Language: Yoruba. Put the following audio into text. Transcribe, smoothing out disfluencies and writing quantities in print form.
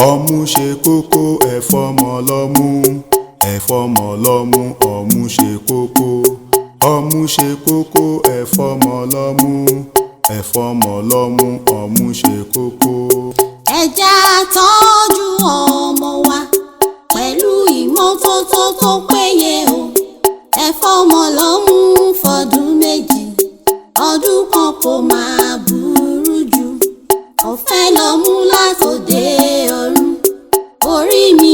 Ọmú ṣe kókó, ẹ fọ́mọ lọ́mú, ẹ fọ́mọ lọ́mú. Ọmú ṣe kókó, ọmú ṣe kókó, ẹ fọ́mọ lọ́mú, ẹ fọ́mọ lọ́mú. Ọmú ṣe kókó. Ẹ jẹ́ á tọ́jú ọmọ wa pẹ̀lú ìmọ́tótó tó péye o. Ẹ fọ́mọ lọ́mú fọdún 2, ọdún kan kò máa burú jù. Ọ̀fẹ́ lọ́mú látòde ọ̀run orí mi.